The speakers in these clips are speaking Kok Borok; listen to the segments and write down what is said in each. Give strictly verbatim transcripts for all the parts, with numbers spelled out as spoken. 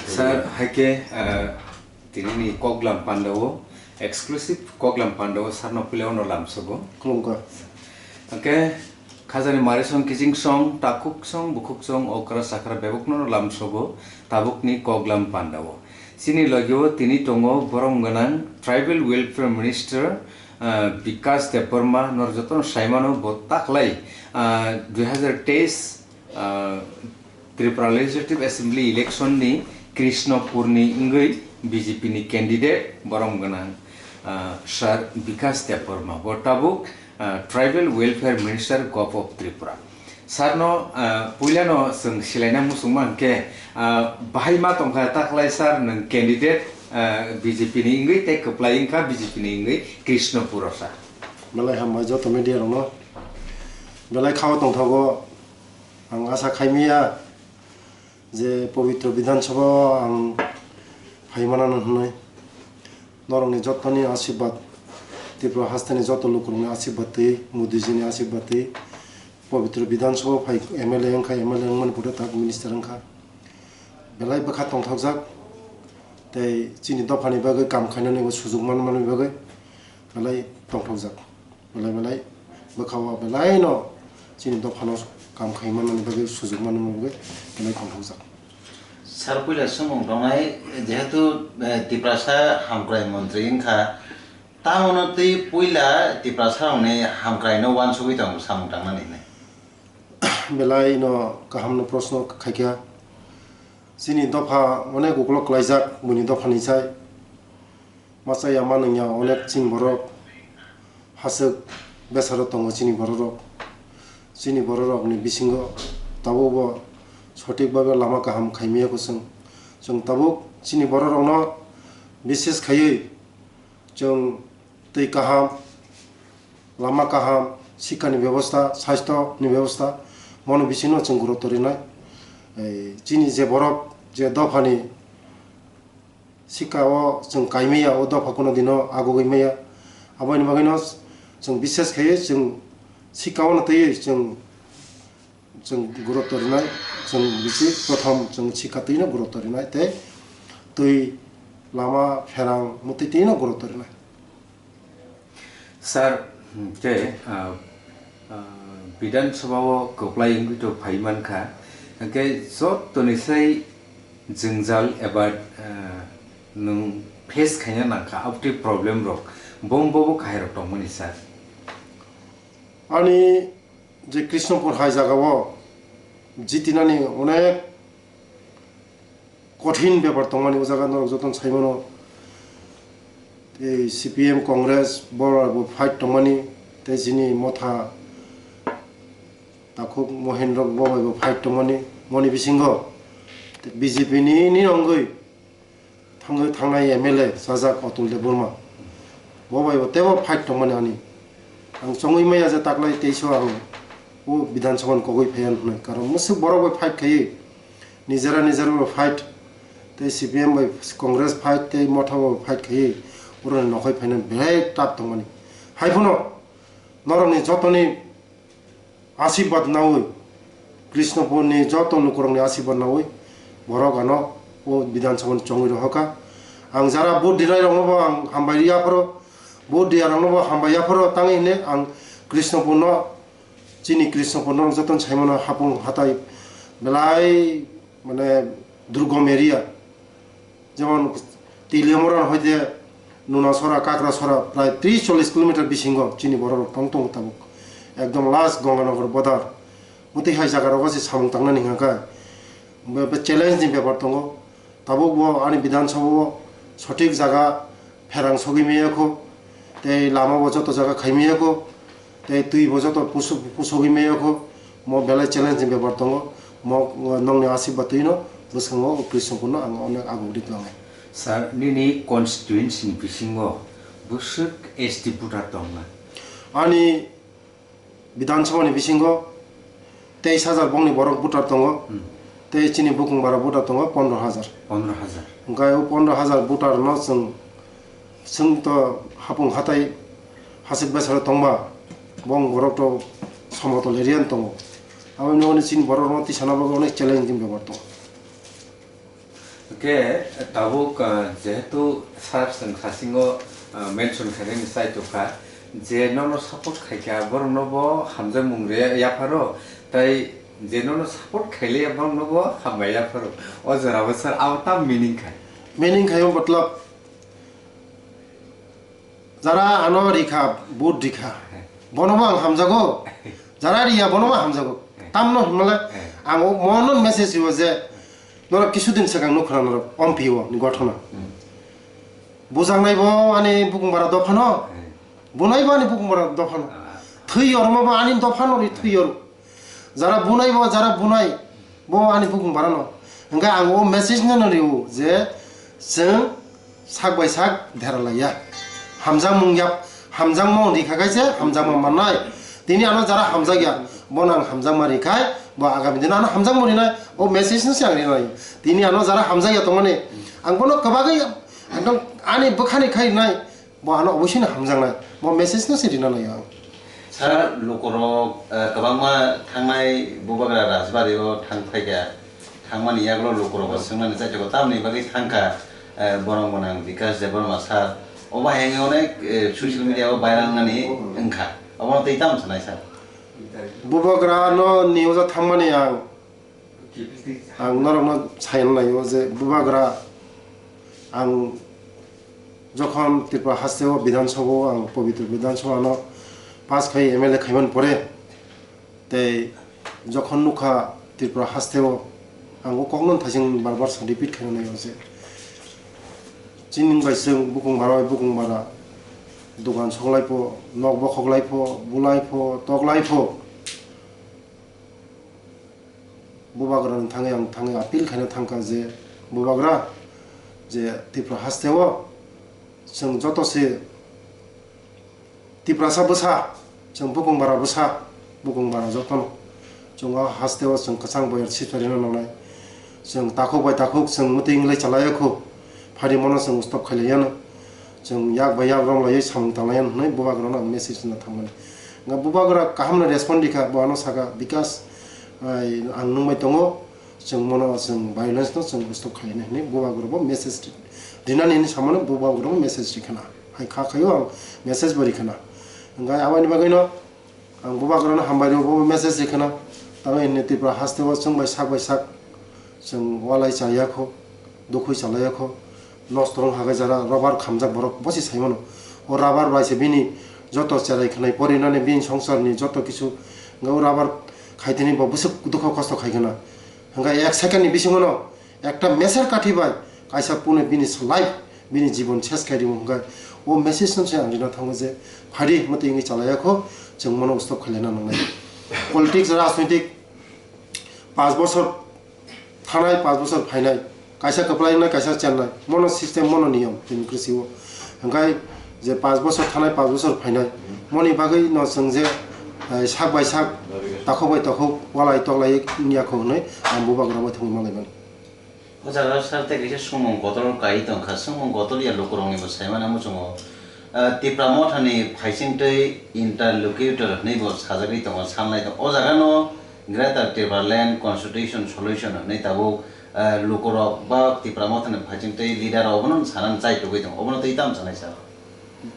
Sir, hai khe, ah, tini ni koklam panda o, exclusive koklam panda o sir no puila o no lamsogo. Khulumkha. Hwnkhe khajani mari song, kiching song, takhuk song, bukhuk song, okra chakra bebak no lamsogo, tabuk ni koklam panda o. Chini logi o tini tongo borom gwnang Tribal Welfare Minister, ah, Bikas Debbarma, nor joto no sai mano bo taklai, ah, dui hazar teis, ah, Tripura Legislative Assembly election ni Krishnapur ni wngwi B J P ni candidate borom gwnang, ah, Sir Bikas Debbarma. Bo tabuk, ah, Tribal Welfare Minister, Govt of Tripura. Sir no, ah, puila no chwng silaina muchungma hwnkhe, ah, bahai ma tongkha taklai sir nwng candidate, ah, B J P ni wngwi tei kwplai wngkha B J P ni wngwi Krishnapur o sir. Belai hambai joto media rok no. Belai khao tongthogo. Ang asa khaimaya je Pabitra Bidhan Sabha o ang phai manano hwnwi. Norokni jottoni asirwad, Tripura hasteni jotto lukurokni asirwad twi, Modiji ni asirwad twi, Pabitra Bidhan Sabha o phai M L A wngkha, M L A wngmani pore tak minister wngkha. Belai bwkha tongthokjak, tei chini dophani bagwi kam khainani bo sujuk manmani bagwi belai tongthokjak. Belai belai bwkha o belai no chini dophano kam khai manmani bagwi sujuk manmani bagwi belai tongthokjak. Sir, puila swngmung tongnai, jehetu, eh, Tiprasa hamkrai montri wngkha, tamono twi puila Tiprasa rokni hamkrai no uansugwi tong samung tangnani hinwi? Belai no kaham no proshno khaikha. Chini dopha onek uklok klaijak buini dophani sai. Masa ya manwng ya onek chini borok haswk besaro tongo chini bororok. Chini bororokni bisingo tabukbo sothik babe lama kaham khaimaya kho chwng. Chwng tabuk chini bororokno bises khaiwi chwng twi kaham, lama kaham, sikkha ni bebosta, sasthyo ni bebosta, bono bisingo chwng guruto rinai. Ei, chini je borok, je dophani sikka o chwng kaimaya, o dopha kuno dino agugwi maya. Aboni bagwino chwng bises khe chwng sikka o no twiwi chwng, chwng guruto rinai, chwng bisi prothom chwng sikka twino guruto rinai tei twi lama pherang mwtwi twino guruto rinai. Sir, hmm, khe, ah, ah, Bidhan Sabha o kwplai wngwi to phai mankha, hwnkhe jottoni sai jwngjal eba, ah, nwng face khaina nangkha, abotwi problem rok, bom bobo kahai rok tongmani, sir? Ani je Krishnapur hai jaga o jitinani onek kothin bepar tongmani, o jaga norok jotono sai mano. Tei C P M, Congress, bo bai bo fight tongmani, tei chini motha takhuk Mohendro bo bai bo fight tongmani, moni bisingo tei B J P ni, ni wngwi thangwi thangnai M L A sajak Atul Debbarma. Bo bai bo teibo fight tongmani ani. Ang chongwi maya je taklai teiso ang o Bidhan Sabha ni kogwi phaiya hwnwi. Karon mwswk borok bai fight khaiwi nijera nijera bo fight tei C P M bai Congress fight tei motha bo fight khaiwi borokni nokhai phaina belai tough tongmani. Hai phano norokni jotoni asirwad nawi, Krishnapurni joto lukurokni asirwad nawi borok ano o Bidhan Sabha ni chongwi rohorkha. Ang jara vote dinai rokno bo ang hambai ya phoro, vote diya rokno bo hambai ya phoro tangwi hwnwi ang Krishnapurno, chini Krishnapurno jotono sai mano hapung hatai belai mane durgom area. Jemon Teliamura hoite Nunasora, Kakrasora prai tris chollis kilometer bisingo chini borok rok tong tongo tabuk. Ekdom last Ganganagar border. Motwi hai jaga rogo se samung tangnani hwnka khe be, be challenge ni bepar tongo. Tabuk bo ani Bidhan Sabha o sothik jaga pherang sogwi maya kho, tei lama bo joto jaga khai maya kho. Tei twi bo joto pusu-, pusogwi maya kho, mo belai challenge ni bepar tongo, mo, o, nongni asirwad twino bwskango o Krishnapurno ang onek aguk ri tlangnai. Sir, nini constituency ni bisingo bwswk S T voter tongna? Ani Bidhan Sabha ni bisingo teis hajar bongni borok voter tongo, Hmm. tei chini bukung bara voter tongo pondro hajar. Pondro hajar. Hwnkhe o pondro hajar voter no chwng, chwng to hapung hatai hasik besaro tongba, bong borok to somotol area ni tongo. Aboni ulo chini borok rok tisana bagwi onek challenging bepar tongo. Hwnkhe tabuk, ah, jehetu sir chwng sasingo, ah, mention khainani chai tongkha, je nono support khaikha borokno bo hamjakmung rwya yapharo, tai je nono support khailiya borokno bo hambai yapharo. O jorao sir abo tam meaning khai? Meaning khai matlab, jara ano rikha, vote rikha, bono bo ang hamjago. Jara riya, bono bo hamjago. Tamno hwnmale ang o mono message rwo je, norok kisu din swkang nukha norok M P O ni gothona. Bujaknai bo ani bukung bara dophano, bunai bo ani bukung bara dophano. Thwi yorma bo ani dophano ri thwi yor. Jara bunai bo, jara bunai bo ani bukung barano. Hingke ang o message no rwo je chwng sak bai sak dera laiya. Hamjakmung yap, hamjakmung rikha khe se hamjakma mannai. Tini ano jara hamjakya, bono ang hamjakma rikhai, bo agami dino ano hamjakma rinai, o message no se ang rinai. Tini ano jara hamjakya tongmani, ang bono kwbagwi ekdom ani bwkhani khai rinai. Bo ano oboisino hamjaknai, bo message no se rina nai ang. Sir, lukurok, eh, kwbangma thangnai bubagra Rajbari o thang phaikha, thangmani yagulo lukurok bo swngnani chaithogo tamni bagwi thangkha, eh, borok gwnang Bikash Debbarma sir. Obo hai wngwi onek, eh, social media o viral wngnani wngkha. Obono tei tamo sanai sir? Bubagra no news o thangmani ang Ang norokno saina naio je bubagra, ang jokhon Tripura hasteo Bidhan Sabha o ang Pabitra Bidhan Sabha no pass khai M L A khaimani pore, tei jokhon nukha Tripura hasteo, ang o kokno thaising bar bar sa repeat khaina naio je chini bai chwng bukung bara bai bukung bara, dogan soklai pho, nok bokhok lai pho, bulai pho, tok lai pho. Bubagrani thangwi ang thangwi appeal khaina thangkha je, Bubagra, je Tripura hasteo chwng joto se Tiprasa bwsa, chwng bukung bara bwsa, bukung bara jotono chwng o hasteo chwng kwchang boyar sipharina nangnai. Chwng takhuk bai takhuk chwng mwtwi wnglai chalaio kho, phari mono chwng stop khailaiano. Chwng yak bai yak romlaiwi samung tanglaiano hwnwi Bubagrano ang message rwna thangmani. Nga Bubagra kahamno respond rikha, bo ano saka, Bikash, ai, ang nwng bai tongo, chwng mono chwng violence no chwng stop khaina hwnwi Bubagra bo message ri-, rinani hwnwi samano Bubagra bo message rikhana. Hai kha khaio ang message bo rikhana. Hwnkhe aboni bagwino ang Bubagrano hambai rwo, bo message rikhana. Tamo hwnwi Tripura hasteo chwng bai sak bai sak chwng walai chaya kho, dukhwi chalaiya kho. Nosto wng hagai jara rubber khamjak borok bosi saimano. O rubber bai se bini joto cherai khwnai porinani bini songsarni joto kisu wngkha o rubber khaitini bo bwswk dukho kosto khai khna. Hwnkha ek second ni bisingo no ekta meser kathi bai kaisa pune bini life, bini jibon ses khai rimo hwnkha. O message no se ang rina thango je phari mwtwi wngwi chalaiya kho, chwng mono stop khailana nangnai. Politics, rajnitik, panch bosor thanai, panch bosor phainai, kaisa kwplai wngnai, kaisa chennai, mono system, mono niyom democracy o. Hwnkhe je panch bosor thanai, panch bosor phainai, moni bagwi no chwng je, eh, sak bai sak, takhuk bai takhuk, walai toklai wngya kho hwnwi ang Bubagra bai thangwi ma laimani. O jaga sir tei kaisa sumung kotor kai tongkha, sumung kotor ya lukurokni bo saimano muchungo. Ah, Tipra Mothani phaisingtwi interlocutor hwnwi bo sajagwi tongo, samnai tongo. O jagano Greater Tipraland Constitution Solution hwnwi tabuk, ah, lukurok ba Tipra Mothani phaisingtwi leader rok obono sanani chai tugwi tongo. Obono twi tamo sanai sir?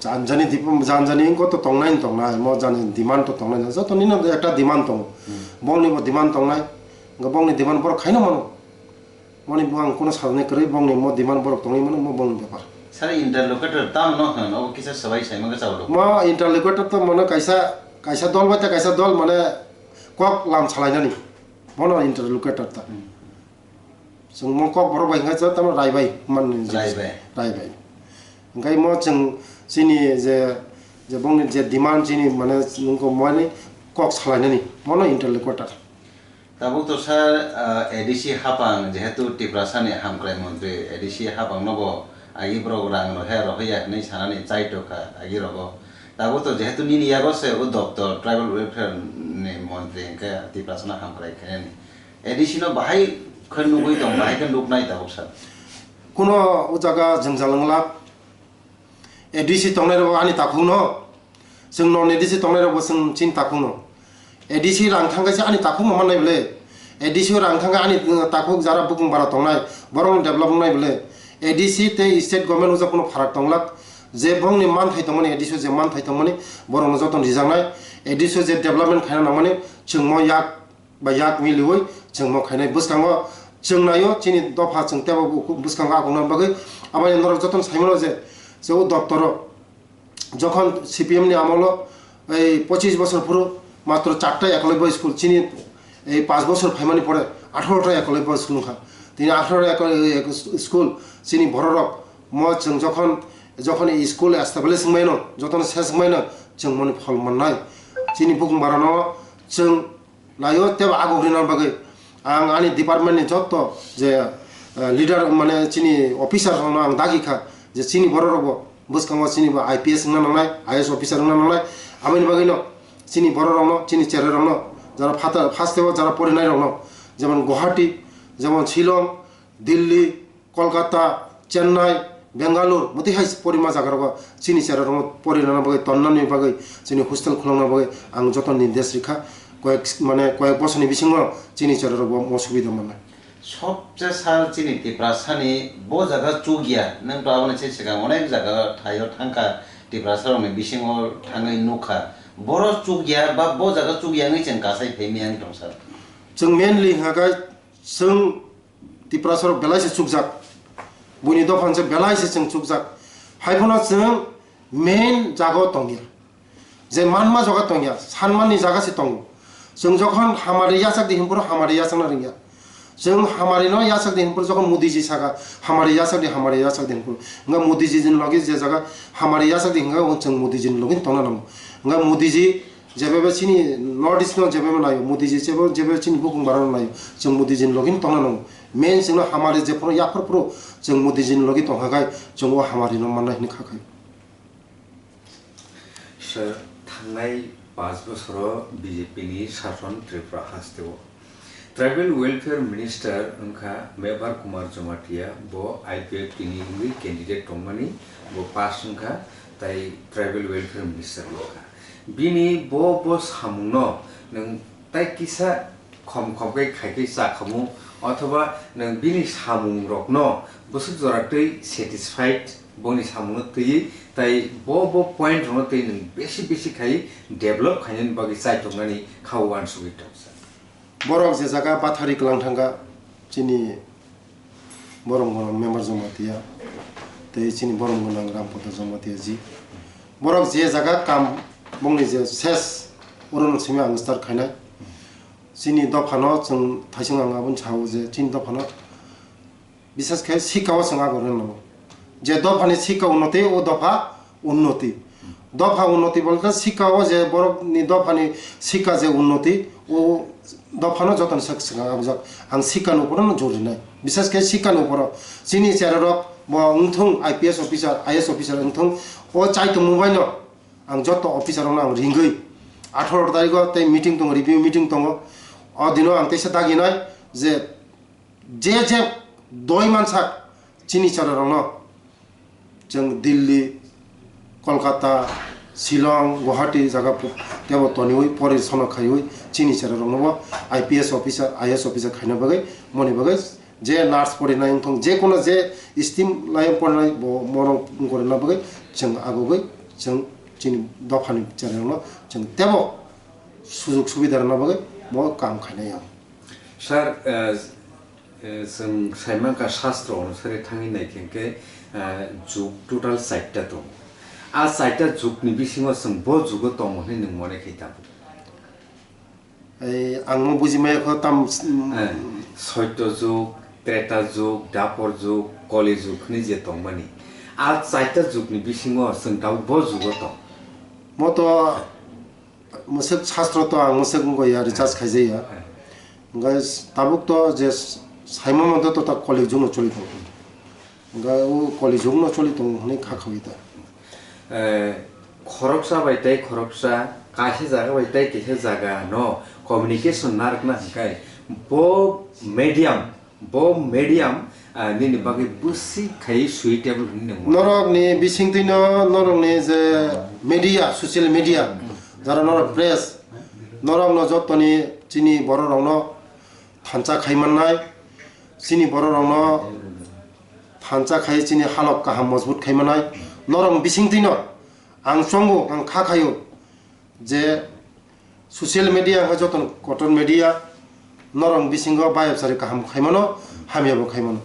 Janjani dip-, janjani wngkha to tongnai tongnai, mo janjani demand to tongnai, joto nini ekta demand tongo. Hmm. Bongni bo demand tongnai, hwnkhe bongni demand borok khaino mano. Moni bo ang kuno salnai kwrwi, bongni mo demand borok tongwi mano, mo bongni bepar. Sir, interlocutor tamo no hwn, obo kisa swbai saimang khe chao. Mo interlocutor to mano kaisa, kaisa dol bai ta kaisa dol mane kok lam salainani. Bono interlocutor ta. Hmm. Chwng mo kok borok bai hwnkha tamo rai bai manni. Rai bai. Rai bai. Hwnkhe mo chwng chini je, je bongni je demand chini mane nungkho mani kok salainani. Mono interlocutor. Tabuk to sir, ah, A D C hapang, jehetu Tiprasani hamkrai montri, A D C hapang no bo agi borok rang rohya rohya hinwi sanani chai tokha agi rogo. Tabuk to jehetu nini yago se o doptor tribal welfare ni montri hwnkhe Tiprasano hamkrai khainani. A D C no bahai khe nugwi tong, bahai khe nuknai tabuk sir. Kuno o jaga jwngjal wngla. A D C tongnai rok ani takhuk no, chwng non A D C tongnai rok bo chwng chini takhuk no. A D C rang thangkhe se ani takhuk no mannai bole. A D C rang thangkhe ani, uh, takhuk jara bukung bara tongnai, borok no develop wngnai bole. A D C tei state government ujak kuno pharak tonglak. Je bongni manthai tongmani, A D C je manthai tongmani, borok no joto rijaknai. A D C je development khaina nangmani, chwng mo yak ba yak miliwi chwng mo khainai. Bwskango chwng naio chini dopha chwng tebo bwskango akungna bagwi. Aboni norok joto saimano je, je o doptoro Jokhon C P M ni amolo ei pochis bosor phuru matro charta ekolobya school, chini ei panch bosor phaimani pore atharo ta ekolobya school wngkha. Tini atharo ekol-, ek-, school chini bororok mo chwng jokhon, jokhon ei school establish wngmaino, jotono ses wngmaino chwng moni phol mannai. Chini bukung barano chwng naio tebo aguk rina bagwi ang ani department ni jotto je, eh, leader mane chini officer rokno ang dagi kha je chini bororokbo bwskango chini bo I P S wngna nangnai, I A S officer wngna nangnai. Aboni bagwino chini bororokno, chini cherairokno, jara phata-, first o jara porinairokno, jemon Guwahati, jemon Shillong, Delhi, Kolkata, Chennai, Bangalore, motwi hai porima jagarokgo chini cherairokno porinani bagwi, tonnani bagwi, chini hostel khulokna bagwi ang joto nirdesh rikha. Koyek, mane, koyek bosorni bisingo chini cherairokbo mo subida mannai. Sobse sal chini Tiprasani bo jaga chukya, nwng to aboni se swkang onek jaga thaio thangkha, Tiprasarokni bisingo thangwi nukha. Boro chukya ba bo jaga chukya wngwi chwng kasai phaimani tong sir. Chwng mainly hwnkha khe chwng Tiprasarok belai se chukjak. Buini dophan se belai se chwng chukjak. Hai phano chwng main jaga o tongya. Je manma jaga tongya, sanmani jaga se tongo. Chwng jokhon hamari yachak di hinphuru hamari yachakna rwngya. Chwng hamari no yachak di hinphuru jokhon Modiji saka, hamari yachak di, hamari yachak di hinphuru. Wngkha Modiji ni logi je jaga hamari yachak di hwnkha, chwng Modiji ni logi tongna nango. Wngkha Modiji Jebebe chini North East no jebebe naio, Modiji jebo, jebebe chini bukung barano naio, chwng Modiji ni logi no tongna nango. Main chwngno hamari jephuru yaphar phuru chwng Modiji ni logi tongkha khai chwng o hamari no mannai hwnwi kha khai. Sir, thangnai panch bosoro B J P ni sason Tripura hasteo. Tribal Welfare Minister wngkha Mevar Kumar Jamatia, bo I P F T ni wngwi candidate tongmani, bo pass wngkha, tai Tribal Welfare Minister wngkha. Bini bo, bo samungno nwng tai kisa khom khom khe khai khe cha khamu, othoba nwng bini samungrokno bwswk jora twi satisfied, boni samungno twiwi, tai bo, bo point rokno twi nwng besi besi khai develop khainani bagwi chaitongnani kha uansugwi tongsa. Borok je jaga bathari kwlang thangkha, chini borom gwnang Member Jamatia tei chini borom gwnang Rampada Jamatia ji. Borok je jaga kam bongni je ses, oro no simi ang start khainai. Chini dophano chwng thaising ang aboni sao je chini dophano Bishes khe sika o chwng ago rwna nango. Je dophani sika unnoti, o dopha unnoti. Dopha unnoti bolte sika o je borokni dophani sika je unnoti, o dophano jotoni sak swkang abujak. Ang sikani uporo no jor rinai. Bishes khe sikani uporo. Chini cherarok bo wngthung I P S officer, I A S officer wngthung. O chaitung mungbaino ang joto officer rokno ang ringwi atharo tarikh o tei meeting tongo, review meeting tongo. O dino ang teisa daginai je je je doi mansak chini cherairokno chwng Delhi, Kolkata, Shillong, Guwahati jaga pu-, tebo toniwi pori sono khaiwi chini cherairoknobo I P S officer, I A S officer khaina bagwi, moni bagwi je nurse porinai wngthong, je kono je stream line porinai bo morok wngkorina bagwi chwng agogwi chwng chini dophani cherairokno chwng tebo sujug subida rwna bagwi bo kam khainai ang. Sir, eh, eh, chwng saimankha shastro onusari thangwi naikhe hwnkhe, eh, jug total chaita tongo. A chaita jugni bisingo chwng bo jugo tongo hwnwi nwng mone khe tabuk? Ei, ang mo buji maya kho tam, eh, Soito jug, Treta jug, Dapor jug, Koli jug hwnwi je tongmani. A chaita jugni bisingo chwng tabuk bo jugo tong? Mo to Mwswk shastro to ang mwswk wngkha ya, recharge khaijak ya. Hwnkhe tabuk to je saima mantha to ta Kali jugno choli tongo. Hwnkhe o Kali jugno choli tongo hwnwi kha khawi ta. Eh, khoroksa bai tei khoroksa, kaisa jaga bai tei kaisa jaga no communication narwkna hwnkhe bo medium Bo medium, ah, nini bagwi bwswk khai suitable hwnwi nang mano? Norokni bisingtwino norokni je media, social media, jara norok press, Norokno jottoni chini bororokno thansa khai mannai, chini bororokno thansa khai chini halok kaham mojbut khai mannai, norok bisingtwino ang chongo, ang kha khaio je social media wngkha jotono kotor media, norok bisingo bayapchari kaham khai mano, hamyabo khai mano.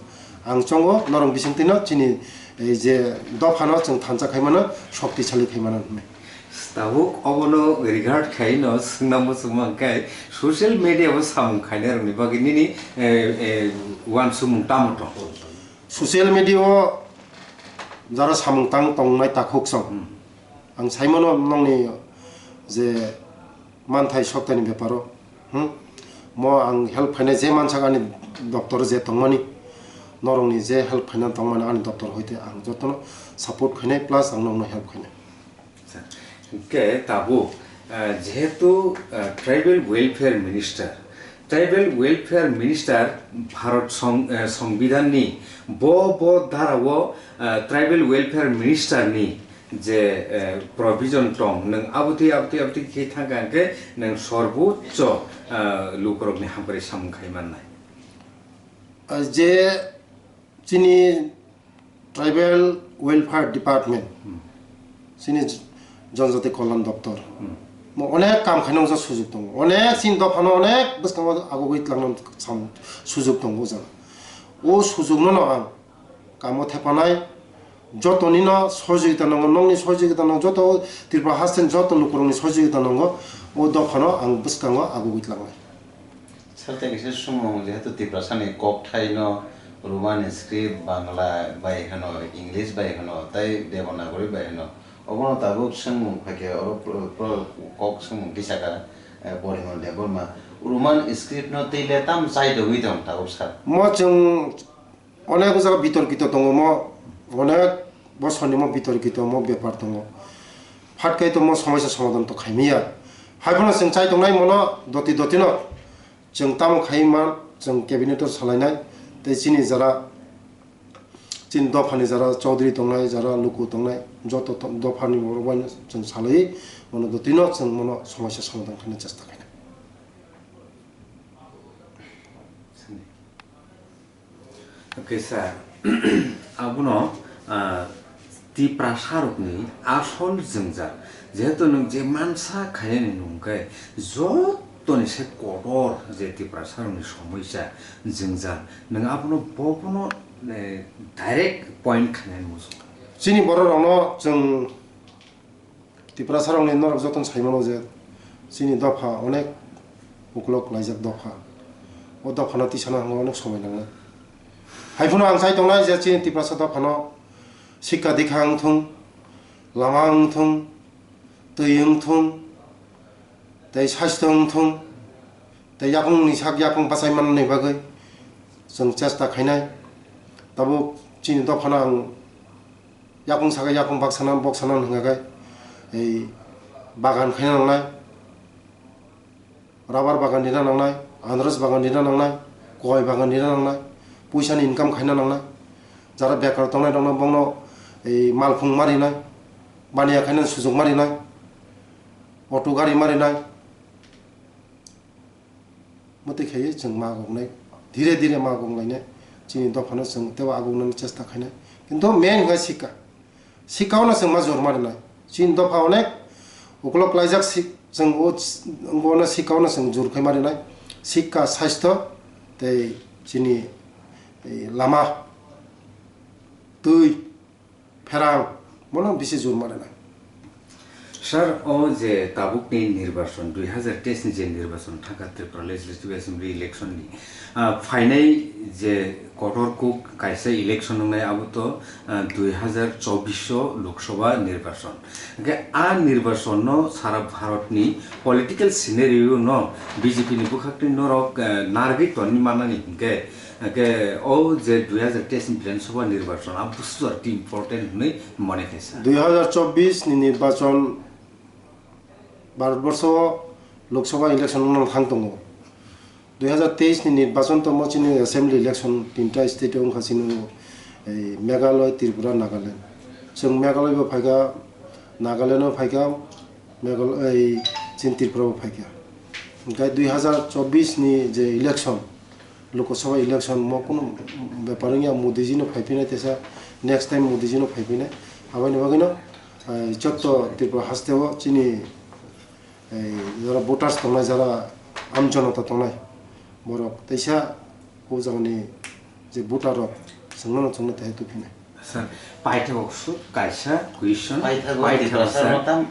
Ang chongo norok bisingtwino chini ei je dophano chwng thansa khai mano, shoktisali khai mano hinwi. Tabuk obono regard khaino swngna muchungma hwnkhe social media o samung khainairokni bagwi nini, eh, eh, uansukmung tamo tong? Social media o jara samung tang tongnai takhuk song. Hmm. Ang saimano nongni je manthai soktaini beparo, hmm? Mo ang help khainai je mansak ani doctor je tongmani, norokni je help khaina tongmani ani doctor hoite ang jotono support khainai plus ang nokno help khainai. Acha, hwnkhe tabuk, ah, jehetu, ah, tribal welfare minister, tribal welfare minister Bharat song-, ah, Songbidanni bo, bo darao, ah, tribal welfare ministerni je, eh, provision tong, nwng abotwi, abotwi, abotwi khe thangkha hwnkhe nwng sorboccho, ah, lukurokni hamkrai samung khai mannai. Ah, je chini Tribal Welfare Department, hmm, chini J-, Janjati Kalyan Doptor, hmm, mo onek kam khaina ujak sujok tongo, onek chini dophano onek bwskango agogwi twlangna sam-, sujok tongo ujak. O sujokno no ang kamo thepanai, jotonino sohojogita nango, nokni sohojogita nango, joto Tripura hasteni joto lukurokni sohojogita nango, o dophano ang bwskango agogwi tlangnai. Sir, tei kisa swngmung, jehetu Tiprasani kokthaino Roman script, Bangla bai hwno, English bai hwno, tei Devanagari bai hwno, obono tabuk swngmung phaikhe oro pro-, pro-, kok swngmung kisa ka, eh, Porimon Debbarma. Roman script no tei le tam chai dogwi tong tabuk, sir? Mo chwng Onek o jaga bitorkito tongo mo, onek bosorni mo bitorkito mo bepar tongo. Phatkai to mo somoisa somadhan to khaimaya. Haiphano chwng chai tongnai mono doti dotino chwng tamo khai man chwng cabinet o salainai tei chini jara, chini dophani jara chaudhuri tongnai, jara luku tongnai, joto to-, dophani borok bai chwng salai mono dotino chwng mono somoisa somadhan khaina chesta khainai. Okay, sir. Abono, ah, Tiprasarokni asol jwngjal, jehetu nwng je mansa khainani nwng khe jotoni se kotor je Tiprasarokni somoisa jwngjal, nwng abono bobono, eh, direct point khainani muchung. Chini bororokno chwng Tiprasarokni norok jotono saimano je chini dopha onek ukolok laijak dopha. O dophano tisana hango onek somoi nangnai. Haiphano ang sai tongnai je chini Tiprasa dophano sikka dikha wng thung, lama wng thung, twi wng thung, tei sastho wng thung, tei yakungni sak yakung bachai manani bagwi chwng chesta khainai. Tabuk chini dophano ang Yakung saka yakung baksana boksana hwnka khe, ei bagan khaina nangnai, rubber bagan rina nangnai, anarus bagan rina nangnai, koi bagan rina nangnai, puisa ni income khaina nangnai, jara bekar tongnai rokno bongno ei malphung ma rinai, baniya khaina sujuk ma rinai, auto gari ma rinai. Mwtwi khaiwi chwng ma goknai, dhire dhire ma goklainai, chini dophano chwng teibo agoknani chesta khainai. Kintu main hwnkhe sikka, sikka-ono chwng ma jor ma rwnai. Chini dopha onek ukolok klaijak si-, chwng o ch-, ono sikka-ono chwng jor khai ma rwnai. Sikka, sastho tei chini, eh, lama, twi, pherang, bono bisi jor ma rwnai. Sir, o je tabukni nirbachon, dui hazar teis ni je nirbachon thangkha Tripura Legislative Assembly election ni, ah, phainai je kotor kuk kaisa election wngnai, abo to, ah, dui hazar chobbish o Lok Sabha nirbachon. Hwnkhe a nirbachon no sara Bharat ni political scenario no B J P ni bwkhak twi norok, ah, narwgwi tongwi mannani hwnkhe, Hwnkhe o je dui hazar teis ni Bidhan Sabha nirbachon, a busu jar twi important hwnwi mone khaisa. Dui hazar chobbish ni nirbachon Bharatborsho o Lok Sabha election wngna thang tongo. Dui hazar teis ni nirbachon tongmo chini assembly election tinta state o wngkha chini, ei, Meghalaya, Tripura, Nagaland. Chwng Meghalaya bo phaikha, Nagaland o phaikha, Meghal-, ei, chini Tripura bo phaikha. Hwnkhe dui hazar chobbish ni je election, Lok Sabha election mo kunu bepar wngya, Modi ji no phai phinai teisa, next time Modi ji no phai phinai. Aboni bagwi no, eh, jotto Tripura haste o chini, eh, jara voters tongnai, jara am jonota tongnai, borok teisa o jagani je voter rok chwngno no chwngno teisa tubuphinai. Sir, paithago su kaisa question. Paithago Paithago, Tiprasa sir. Rokam.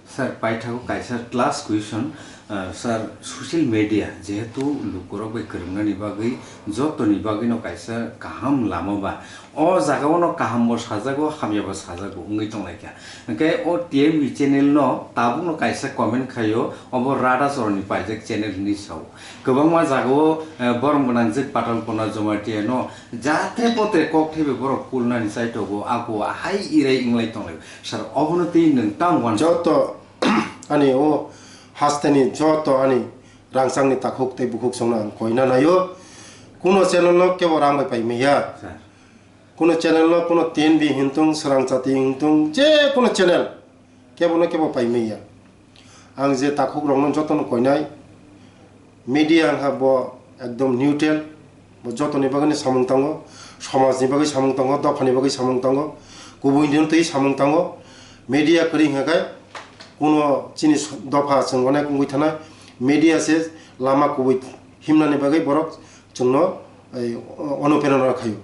Sir, paithago kaisa last question. Uh, sir, social media jehetu lukurok bai kwrwngnani bagwi, jotoni bagwino kaisa kaham lama ba. O jagao no kaham bo sajago, hamya bo sajago wngwi tonglaikha. Hwnkhe o T M V channel no tabukno kaisa comment khaio, obo Radha Choroni paijak channel hinwi sao. Kwbangma jagao, eh, borom gwnang jwk Patal Pona Jamatia no jatre potre kok thaibai borok kulnani chaitogo, ako hai irai wnglai tonglai. Sir, obono tei nwng tamo uansuk? Joto ani o hasteni joto ani rangchakni takhuk tei bukhuk songno ang koina naio. Kuno channel no kebo rang bai pai maya. Sir. Kuno channel no kuno T N V hintung, Srang Chati hintung, je kuno channel kebo no kebo pai maya. Ang je takhuk rokno jotono koinai, media wngkha bo ekdom neutral, bo jotoni bagwi samung tango, somajni bagwi samung tango, dophani bagwi samung tango, kubui ni twi samung tango. Media kwrwi hwnkha khe kuno chini s-, dopha chwng onek wngwi thanai, media se lama kubui himnani bagwi borok chwngno, ei, o-, onuprerona khaio.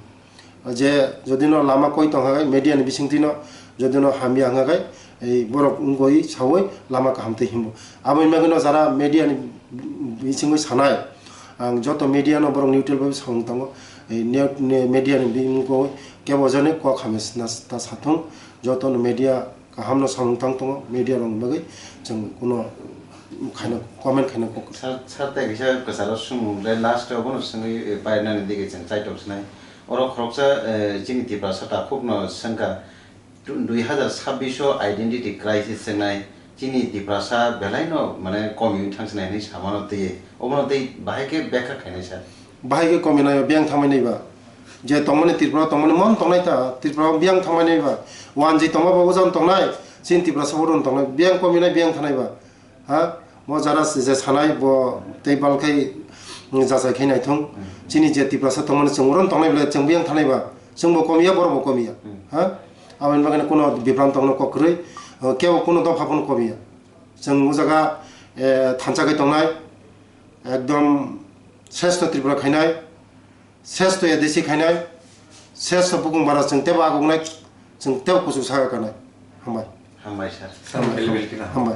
Je jodi no lama koi tongkha khe media ni bisingtwi no jodi no hamya wngkha khe, ei, borok wngwi sawi lama kaham twi himbo. Aboni bagwi no jara media ni bisingwi sanai, ang joto media no borok neutral bai samung tango. Ei, ne-, ne-, media ni bisingwi kebo jani kok hamya sna ta sathung, joto no media kaham no samung tang tongo, media rok ni bagwi chwng kuno khaina, comment khaina kok. Sir, sir, tei kisa kwcharo swngmung le last o bono swngwi, eh, painani dige chwng chaitok sinai. Oro khoroksa, eh, chini Tiprasa takhuk no swngkha, tu-, dui hazar sabbish o identity crisis swngnai, chini Tiprasa belai no mane komi thang sinai hinwi samano twi, obono tei bahai khe bekha khainai sir. Bahai khe komi nai, biyang thangmai nai ba. Je tongmani Tripura tongmani mon tongnai ta, Tripura o biyang thangmani ba, wanjwi tongma ba ojan tongnai, chini Tiprasa bo ron tongnai, biyang komi nai biyang thanai ba, ha, mo jara se je sanai bo tei bal khai, mm, jachai khai naithung, chini je Tiprasa tongmani chwng ron tongnai bole chwng biyang thanai ba, chwng bo komiya, borok bo komiya, ha, aboni bagwi kuno bipran tongno kok kwrwi, o, kebo kuno dopha phano komiya, chwng o jaga, eh, thansa khai tongnai, ekdom sreshto Tripura khainai, sreshto A D C khainai, sreshto bukung bara chwng tebo agungnai, chwng tebo kuchuk saka kanai. Hambai. Hambai sir. Sir, Hambai. Hambai.